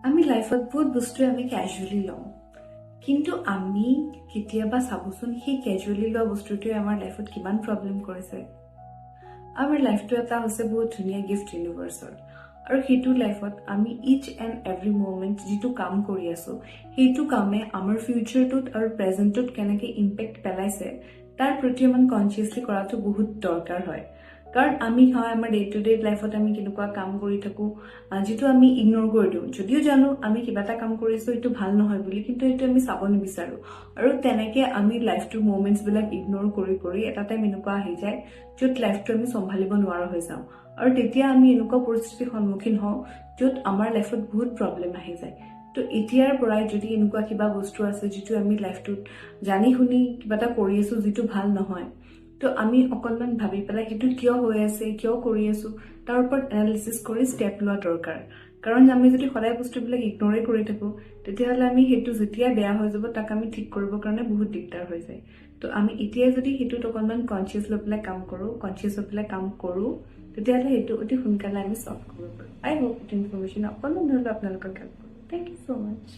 আমি লাইফত বহুত বস্তুৱে আমি কেজুৱেলি লওঁ, কিন্তু আমি কেতিয়াবা চাবচোন, সেই কেজুৱেলি লোৱা বস্তুটোৱে আমাৰ লাইফত কিমান প্ৰব্লেম কৰিছে। আমাৰ লাইফটো এটা হৈছে বহুত ধুনীয়া গিফ্ট ইউনিভাৰ্চৰ আৰু সেইটো লাইফত আমি ইচ এণ্ড এভৰি মুমেণ্ট যিটো কাম কৰি আছো, সেইটো কামে আমাৰ ফিউচাৰটোত আৰু প্ৰেজেণ্টটোত কেনেকৈ ইম্পেক্ট পেলাইছে, তাৰ প্ৰতি ইমান কনচিয়াছলি কৰাটো বহুত দৰকাৰ হয়। কাৰণ আমি হয় আমাৰ ডে টু ডে লাইফত আমি কেনেকুৱা কাম কৰি থাকোঁ, যিটো আমি ইগন'ৰ কৰি দিওঁ। যদিও জানো আমি কিবা এটা কাম কৰিছোঁ, এইটো ভাল নহয় বুলি, কিন্তু এইটো আমি চাব নিবিচাৰোঁ। আৰু তেনেকে আমি লাইফটোৰ মুমেণ্টছবিলাক ইগন'ৰ কৰি কৰি এটা টাইম এনেকুৱা আহি যায়, য'ত লাইফটো আমি চম্ভালিব নোৱাৰা হৈ যাওঁ আৰু তেতিয়া আমি এনেকুৱা পৰিস্থিতিৰ সন্মুখীন হওঁ, য'ত আমাৰ লাইফত বহুত প্ৰব্লেম আহি যায়। তো এতিয়াৰ পৰাই যদি এনেকুৱা কিবা বস্তু আছে, যিটো আমি লাইফটোত জানি শুনি কিবা এটা কৰি আছোঁ, যিটো ভাল নহয়, তো আমি অকণমান ভাবি পেলাই সেইটো কিয় হৈ আছে, কিয় কৰি আছোঁ, তাৰ ওপৰত এনালিচিছ কৰি ষ্টেপ লোৱা দৰকাৰ। কাৰণ আমি যদি সদায় বস্তুবিলাক ইগন'ৰে কৰি থাকোঁ, তেতিয়াহ'লে আমি সেইটো যেতিয়া বেয়া হৈ যাব, তাক আমি ঠিক কৰিবৰ কাৰণে বহুত দিগদাৰ হৈ যায়। তো আমি এতিয়াই যদি সেইটোত অকণমান কনচিয়াছ লৈ পেলাই কাম কৰোঁ, কনচিয়াছ হৈ পেলাই কাম কৰোঁ, তেতিয়াহ'লে সেইটো অতি সোনকালে আমি চল্ভ কৰিব পাৰোঁ। আই হোপ এইটো ইনফৰমেশ্যন অকণমান হ'লেও আপোনালোকক হেল্প কৰিব। Thank you so much.